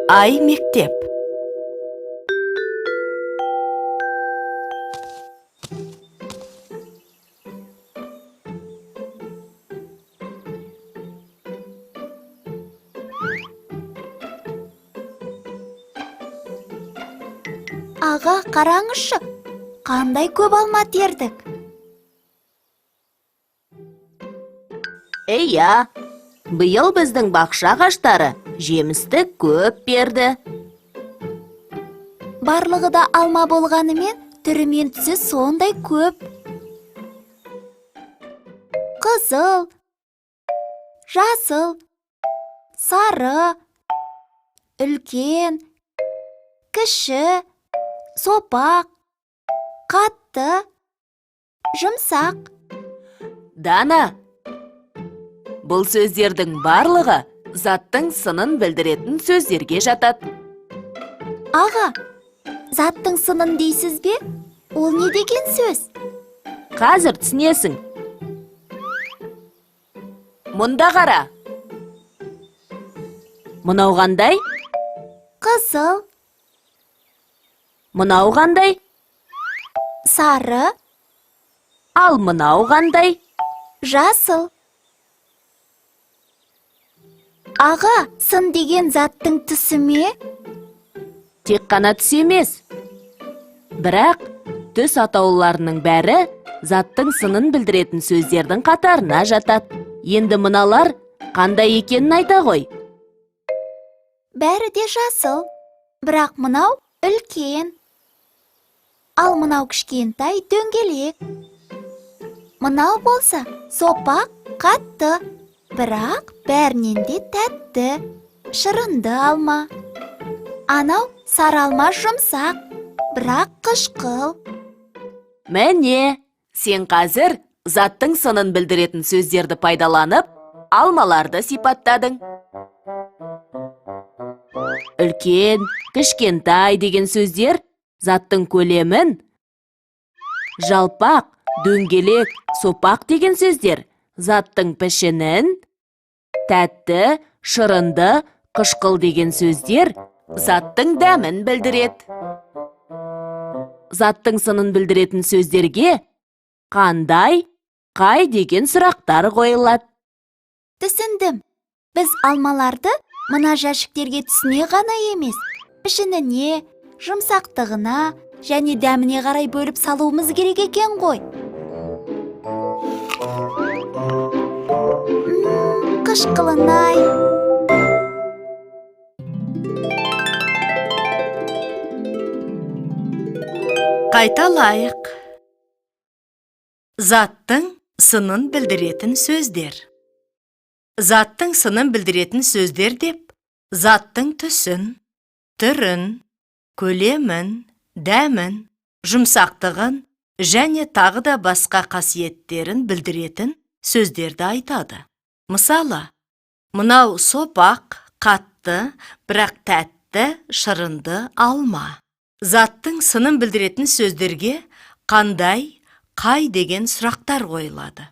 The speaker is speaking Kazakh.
Ай мектеп. Аға, қараңызшы, қандай көп алма тердік. Иә, биыл біздің бақша ағаштары жемісті көп берді. Барлығы да алма болғанымен, түрі мен түсі сондай көп. Қызыл, жасыл, сары, үлкен, кіші, сопақ, қатты, жұмсақ. Дана, бұл сөздердің барлығы заттың сынын білдіретін сөздерге жатады. Аға, заттың сынын дейсіз бе? Ол не деген сөз? Қазір түсінесің. Мұнда қара. Мынау қандай? Қызыл, Мынау қандай? сары, Ал мынау қандай? жасыл. Аға, сын деген заттың түсі ме? Тек қана түс емес. Бірақ түс атауларының бәрі заттың сынын білдіретін сөздердің қатарына жатады. Енді мыналар қандай екенін айта ғой. Бәрі де жасыл, бірақ мынау үлкен. Ал мынау кішкентай, дөңгелек. Мынау болса сопақ, қатты, бірақ бәрінен де тәтті, шырынды алма. Анау сары алма жұмсақ, бірақ қышқыл. Міне, сен қазір заттың сынын білдіретін сөздерді пайдаланып, алмаларды сипаттадың. Үлкен, кішкентай деген сөздер заттың көлемін, жалпақ, дөңгелек, сопақ деген сөздер заттың пішінін, тәтті, шырынды, қышқыл деген сөздер заттың дәмін білдіреді. Заттың сынын білдіретін сөздерге қандай, қай деген сұрақтар қойылады. Түсіндім. Біз алмаларды мына жәшіктерге түсіне ғана емес, пішініне, жұмсақтығына және дәміне қарай бөліп салуымыз керек екен ғой. Қышқылын-ай. Қайталайық. Заттың сынын білдіретін сөздер. Заттың сынын білдіретін сөздер деп, заттың түсін, түрін, көлемін, дәмін, жұмсақтығын және тағы да басқа қасиеттерін білдіретін сөздерді айтады. Мысалы, мынау сопақ, қатты, бірақ тәтті, шырынды алма. Заттың сынын білдіретін сөздерге қандай, қай деген сұрақтар қойылады.